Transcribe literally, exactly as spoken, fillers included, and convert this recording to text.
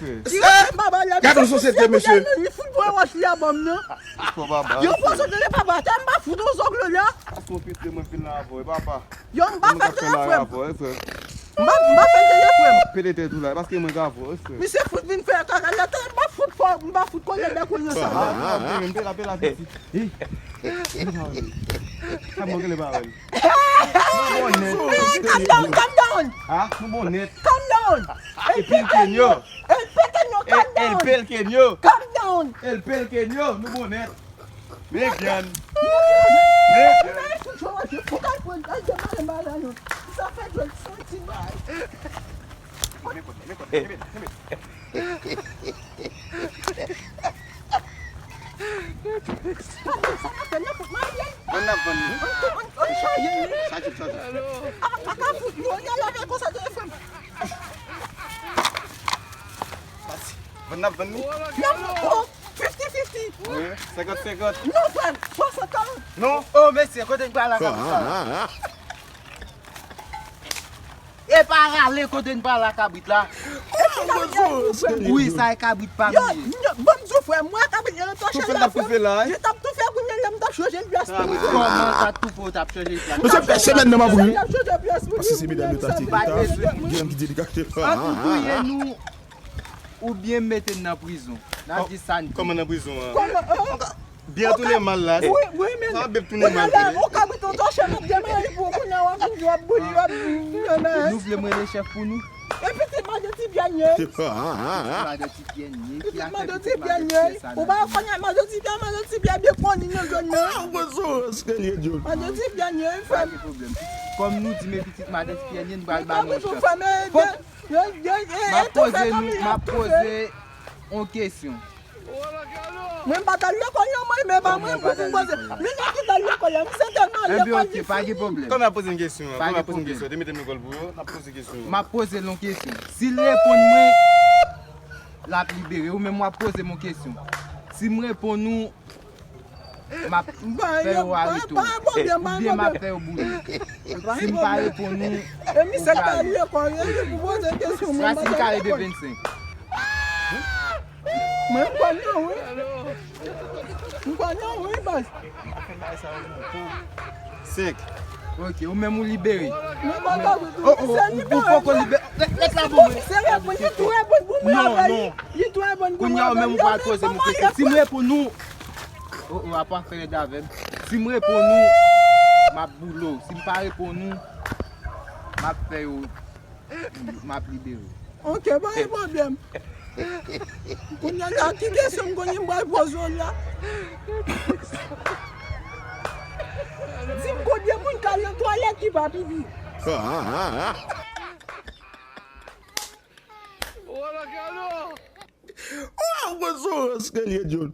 frè. Gad yon sosyete, mesye. Li fout bwè wòch li a ban m nan. Yo pran sot de papa, tè m pa fout yon zòg lè la. Paske w filtre mwen vin la avè w, papa. Yo, m pa fè l de frè m. M pa, m pa fè l de frè m. Pede tèt ou la, paske mwen ka vò, frè. Misye fout vin fè kaka la, tè m pa fout fò, m pa fout konnen bèk ou nan sa. Pede la, pede la, pede. Sa mwen gele pa wè l. Calm down, calm down. Ha? Nou bon nèt. Calm down. E pil kenyo. El pequeño, calm down. El pequeño. Calm down. El pequeño, nou bon nèt. Megan. Megan. Sa fè dwèt soti bay. Sa n ap fè, n ap fout marye. Bon, n ap vann li. Sa chip, sa chip. A, a ka fout nou, y a lave konsa telefòn. Vann n ap vann li. N ap, oh, fifty fifty. Wi, senkant senkant. Non, frè m, swasant karant. Non? Oh, mesye, kote n pral la, sa? E pa rale kote n pral la kabrit la. Wi, sa e kabrit pa m ye. Yo, yo, ban m di w, frè m, mwen kabrit yo, yo toufe l la, frè m. Yo t ap toufe kounye a, m t ap chanje l pyès pou li. Kòman w t ap toufe, w t ap chanje l pyès? Mesye, fè semèn nan m ap ri. M t ap chanje l pyès pou li. Paske se medam yo t achte, gen ki di li ka achte. An tou touye nou. Oubyen mete n nan prizon. N ap di sa n di. Kòman nan prizon an? Kòman, an? Byen tounen mal la. Wi, wi, men. Sa byen tounen mal. Kounye a la, ou kabrit ou touche, m ap demare pou ou, kounye a w ap vin di w ap boule, w ap vin. Nou vle m rele chèf pou nou? E pitit madan ti pyè n ye. Pitit madan ti pyè n ye. Pitit madan ti pyè n ye. Ou pa konnen madan ti pyè, madan ti pyè byen koni nan zòn nan. Madan ti pyè n ye, frè m. Pa gen pwoblèm. Kòm nou di men pitit madan ti pyè n ye, n pral ba nou yon chans. Fòk M ap poze nou, m ap poze yon kesyon. Mwen m pa t al lekòl non, mwen, men pa mwen pou m poze. Men nèg ki t al lekòl la, misye tèlman al lekòl, li fini. Ebyen, ok, pa gen pwoblèm. Kòman ap poze m kesyon an? Kòman ap poze m kesyon? Te mete m lekòl pou yo, n ap poze kesyon an. M ap poze l yon kesyon. Si l reponn mwen, l ap libere. Ou menm w ap poze m yon kesyon. Si m reponn ou, m ap fè yo arete w. Oubyen m ap fè yo boule. Si m pa reponn ou, ou ka ale. Swa si m ka rete vennsenk. Mwen m konn yo, wi. M konn yo, wi, baz. Senk. Ok, ou menm ou libere. Mwen konn yo, wi. Oh, oh, ou poko libere. Lè, lè la bon, mwen. Non, non. Kounye a ou menm ou pral poze m kesyon. Si m reponn ou, oh, oh, apa fè rèd avè m. Si m reponn ou, m ap boule w. Si m pa reponn ou, m ap fè yo, m ap libere w. Ok, pa gen pwoblèm. Kounye a la, ki kesyon m konnen m pral poze w la? Di m konbyen moun k al nan twalèt ki pa pipi? Ou a pran sou rans ke l ye, John.